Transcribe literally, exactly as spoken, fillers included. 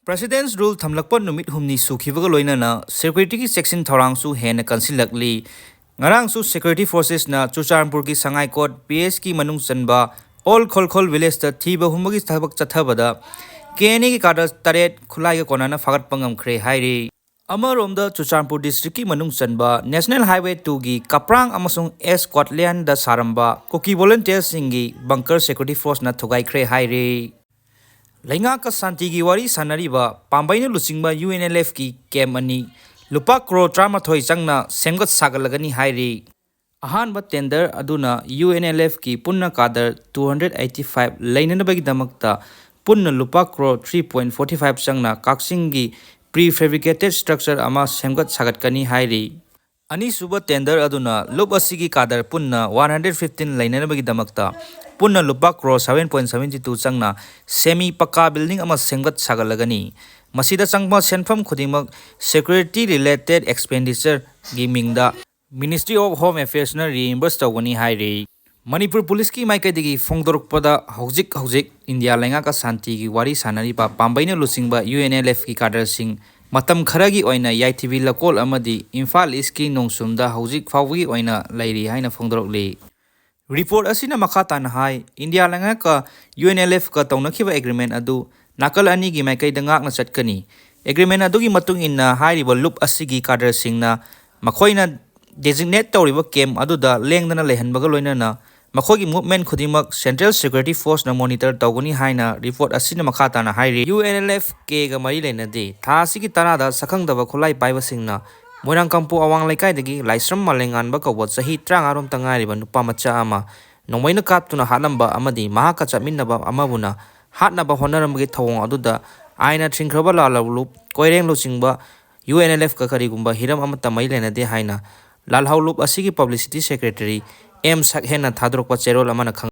President's Rule ꯊꯝꯂꯛꯄ ꯅꯨꯃꯤꯠ ꯍꯨꯝꯅꯤ ꯁꯨꯈꯤꯕꯒ ꯂꯣꯏꯅꯅ securityꯒꯤ ꯆꯦꯛꯁꯤꯟ ꯊꯧꯔꯥꯡꯁꯨ ꯍꯦꯟꯅ ꯀꯟꯁꯤꯜꯂꯛꯂꯤ꯫ ꯉꯔꯥꯡꯁꯨ security forcesꯅ ꯆꯨꯔꯆꯥꯟꯄꯨꯔꯒꯤ ꯁꯉꯥꯏꯀꯣꯠ PHꯀꯤ ꯃꯅꯨꯡ ꯆꯟꯕ ꯑꯣꯜ ꯈꯣꯜꯈꯣꯜ villageꯇ ꯊꯤꯕ ꯍꯨꯝꯕꯒꯤ ꯊꯕꯛ ꯆꯠꯊꯕꯗ KNAꯒꯤ cadre ꯇꯔꯦꯠ ꯈꯨꯠꯂꯥꯏꯒ ꯀꯣꯟꯅꯅ ꯐꯥꯒꯠꯄ ꯉꯝꯈ꯭ꯔꯦ ꯍꯥꯏꯔꯤ꯫ ꯑꯃꯔꯣꯝꯗ ꯆꯨꯔꯆꯥꯟꯄꯨꯔ districtꯀꯤ ꯃꯅꯨꯡ ꯆꯟꯕ National Highway twoꯒꯤ ꯀꯄ꯭ꯔꯥꯡ ꯑꯃꯁꯨꯡ S Quatlianꯗ ꯁꯥꯔꯝꯕ ꯀꯨꯀꯤ volunteersꯁꯤꯡꯒꯤ bunker security forceꯅ ꯊꯨꯒꯥꯏꯈ꯭ꯔꯦ ꯍꯥꯏꯔꯤ꯫ ꯂꯩꯉꯥꯛꯀ ꯁꯥꯟꯇꯤꯒꯤ ꯋꯥꯔꯤ ꯁꯥꯟꯅꯔꯤꯕ ꯄꯥꯝꯕꯩꯅ ꯂꯨꯆꯤꯡꯕ UNLFꯀꯤ camp ꯑꯅꯤ ꯂꯨꯄꯥ ꯀ꯭ꯔꯣꯔ ꯇꯔꯥꯃꯥꯊꯣꯏ ꯆꯪꯅ ꯁꯦꯝꯒꯠ ꯁꯥꯒꯠꯂꯒꯅꯤ ꯍꯥꯏꯔꯤ꯫ ꯑꯍꯥꯟꯕ tender ꯑꯗꯨꯅ UNLFꯀꯤ ꯄꯨꯟꯅ cadre two hundred eighty five ꯂꯩꯅꯅꯕꯒꯤꯗꯃꯛꯇ ꯄꯨꯟꯅ ꯂꯨꯄꯥ crore three point forty five ꯆꯪꯅ ꯀꯛꯆꯤꯡꯒꯤ prefabricated structure ꯑꯃ ꯁꯦꯝꯒꯠ ꯁꯥꯒꯠꯀꯅꯤ ꯍꯥꯏꯔꯤ꯫ ꯑꯅꯤꯁꯨꯕ tender ꯑꯗꯨꯅ ꯂꯨꯞ ꯑꯁꯤꯒꯤ cadre ꯄꯨꯟꯅ one hundred fifteen ꯂꯩꯅꯅꯕꯒꯤꯗꯃꯛꯇ ꯄꯨꯟꯅ ꯂꯨꯄꯥ crore seven point seventy two ꯆꯪꯅ semi ꯄꯀꯥ building ꯑꯃ ꯁꯦꯝꯒꯠ ꯁꯥꯒꯠꯂꯒꯅꯤ꯫ ꯃꯁꯤꯗ ꯆꯪꯕ ꯁꯦꯟꯐꯝ ꯈꯨꯗꯤꯡꯃꯛ security related expenditureꯒꯤ ꯃꯤꯡꯗ Ministry of Home Affairsꯅ reimburse ꯇꯧꯒꯅꯤ ꯍꯥꯏꯔꯤ꯫ ꯃꯅꯤꯄꯨꯔ ꯄꯨꯂꯤꯁꯀꯤ ꯃꯥꯏꯀꯩꯗꯒꯤ ꯐꯣꯡꯗꯣꯔꯛꯄꯗ, ꯍꯧꯖꯤꯛ ꯍꯧꯖꯤꯛ ꯏꯟꯗꯤꯌꯥ ꯂꯩꯉꯥꯛꯀ ꯁꯥꯟꯇꯤꯒꯤ ꯋꯥꯔꯤ ꯁꯥꯟꯅꯔꯤꯕ ꯄꯥꯝꯕꯩꯅ ꯂꯨꯆꯤꯡꯕ UNLFꯀꯤ cadreꯁꯤꯡ ꯃꯇꯝ ꯈꯔꯒꯤ ꯑꯣꯏꯅ ꯌꯥꯏꯊꯤꯕꯤ ꯂꯀꯣꯜ ꯑꯃꯗꯤ ꯏꯝꯐꯥꯜ Eastꯀꯤ ꯅꯣꯡꯁꯨꯝꯗ ꯍꯧꯖꯤꯛ ꯐꯥꯎꯕꯒꯤ ꯑꯣꯏꯅ ꯂꯩꯔꯤ ꯍꯥꯏꯅ ꯐꯣꯡꯗꯣꯔꯛꯂꯤ꯫ Report ꯑꯁꯤꯅ ꯃꯈꯥ ꯇꯥꯅ ꯍꯥꯏ, ꯏꯟꯗꯤꯌꯥ ꯂꯩꯉꯥꯛꯀ UNLFꯀ ꯇꯧꯅꯈꯤꯕ agreement ꯑꯗꯨ ꯅꯥꯀꯜ ꯑꯅꯤꯒꯤ ꯃꯥꯏꯀꯩꯗ ꯉꯥꯛꯅ ꯆꯠꯀꯅꯤ꯫ Agreement ꯑꯗꯨꯒꯤ ꯃꯇꯨꯡ ꯏꯟꯅ ꯍꯥꯏꯔꯤꯕ ꯂꯨꯞ ꯑꯁꯤꯒꯤ cadreꯁꯤꯡꯅ ꯃꯈꯣꯏꯅ designate ꯇꯧꯔꯤꯕ camp ꯑꯗꯨꯗ ꯂꯦꯡꯗꯅ ꯂꯩꯍꯟꯕꯒ ꯂꯣꯏꯅꯅ ꯃꯈꯣꯏꯒꯤ movement ꯈꯨꯗꯤꯡꯃꯛ Central Security Forceꯅ monitor ꯇꯧꯒꯅꯤ ꯍꯥꯏꯅ report ꯑꯁꯤꯅ ꯃꯈꯥ ꯇꯥꯅ ꯍꯥꯏꯔꯤ꯫ UNLFKꯒ ꯃꯔꯤ ꯂꯩꯅꯗꯦ꯫ ꯊꯥ ꯑꯁꯤꯒꯤ ꯇꯔꯥꯗ ꯁꯛꯈꯪꯗꯕ ꯈꯨꯠꯂꯥꯏ ꯄꯥꯏꯕꯁꯤꯡꯅ ꯃꯣꯏꯔꯥꯡꯀꯝꯄꯨ ꯑꯋꯥꯡ ꯂꯩꯀꯥꯏꯗꯒꯤ ꯂꯥꯏꯁ꯭ꯔꯝ ꯃꯥꯂꯦꯝꯉꯥꯟꯕ ꯀꯧꯕ ꯆꯍꯤ ꯇꯔꯥꯃꯉꯥ ꯔꯣꯝꯇ ꯉꯥꯏꯔꯤꯕ ꯅꯨꯄꯥ ꯃꯆꯥ ꯑꯃ ꯅꯣꯡꯃꯩꯅ ꯀꯥꯞꯇꯨꯅ ꯍꯥꯠꯂꯝꯕ ꯑꯃꯗꯤ ꯃꯍꯥꯛꯀ ꯆꯠꯃꯤꯟꯅꯕ ꯑꯃꯕꯨꯅ ꯍꯥꯠꯅꯕ ꯍꯣꯠꯅꯔꯝꯕꯒꯤ ꯊꯧꯑꯣꯡ ꯑꯗꯨꯗ ꯑꯥꯏꯟꯅ ꯊꯤꯡꯈ꯭ꯔꯕ ꯂꯥꯜꯍꯧꯂꯨꯞ ꯀꯣꯏꯔꯦꯡ ꯂꯨꯆꯤꯡꯕ UNLFꯀ ꯀꯔꯤꯒꯨꯝꯕ ꯍꯤꯔꯝ ꯑꯃꯠꯇ ꯃꯔꯤ ꯂꯩꯅꯗꯦ ꯍꯥꯏꯅ ꯂꯥꯜꯍꯧꯂꯨꯞ ꯑꯁꯤꯒꯤ publicity secretary M ꯁꯛꯍꯦꯟꯅ ꯊꯥꯗꯣꯔꯛꯄ ꯆꯦꯔꯣꯜ ꯑꯃꯅ ꯈꯪꯍꯜꯂꯤ꯫